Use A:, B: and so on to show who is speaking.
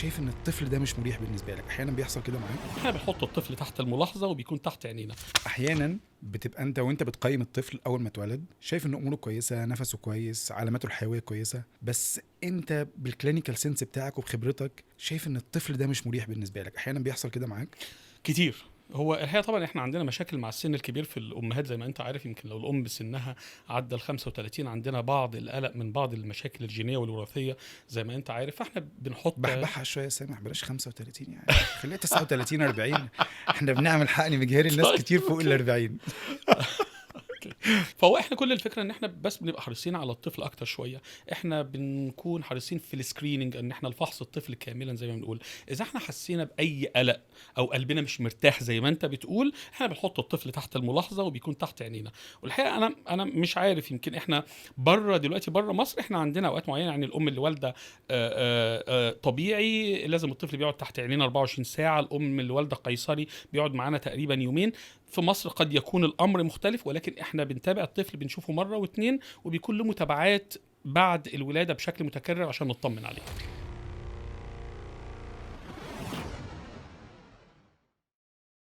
A: شايف ان الطفل ده مش مريح بالنسبة لك. احيانا بيحصل كده معاك؟
B: احنا بنحط الطفل تحت الملاحظة وبيكون تحت عينينا.
A: احيانا بتبقى انت وانت بتقيم الطفل اول ما اتولد شايف ان اموره كويسه، نفسه كويس، علاماته الحيوية كويسه، بس انت بال clinical sense بتاعك وبخبرتك شايف ان الطفل ده مش مريح بالنسبة لك. احيانا بيحصل كده معاك؟
B: كتير. هو الحقيقة طبعا احنا عندنا مشاكل مع السن الكبير في الامهات زي ما انت عارف، يمكن لو الام سنها عدى ال 35 عندنا بعض القلق من بعض المشاكل الجينية والوراثيه زي ما انت عارف، فاحنا بنحط
A: بحبحها شوية سامح، بلاش 35 يعني، خليها 39 40. احنا بنعمل حقن مجهري لناس كتير فوق ال 40.
B: فهو احنا كل الفكرة ان احنا بس بنبقى حريصين على الطفل اكتر شويه، احنا بنكون حريصين في ال screening ان احنا الفحص الطفل كاملا زي ما بنقول. اذا احنا حسينا باي قلق او قلبنا مش مرتاح زي ما انت بتقول، احنا بنحط الطفل تحت الملاحظة وبيكون تحت عينينا. والحقيقة انا مش عارف، يمكن احنا بره دلوقتي بره مصر احنا عندنا اوقات معينه، يعني الام اللي والده طبيعي لازم الطفل بيقعد تحت عينينا 24 ساعة، الام اللي والده قيصري بيقعد معانا تقريبا يومين. في مصر قد يكون الامر مختلف، ولكن احنا بنتابع الطفل، بنشوفه مرة واتنين، وبيكون له متابعات بعد الولادة بشكل متكرر عشان نطمن عليه.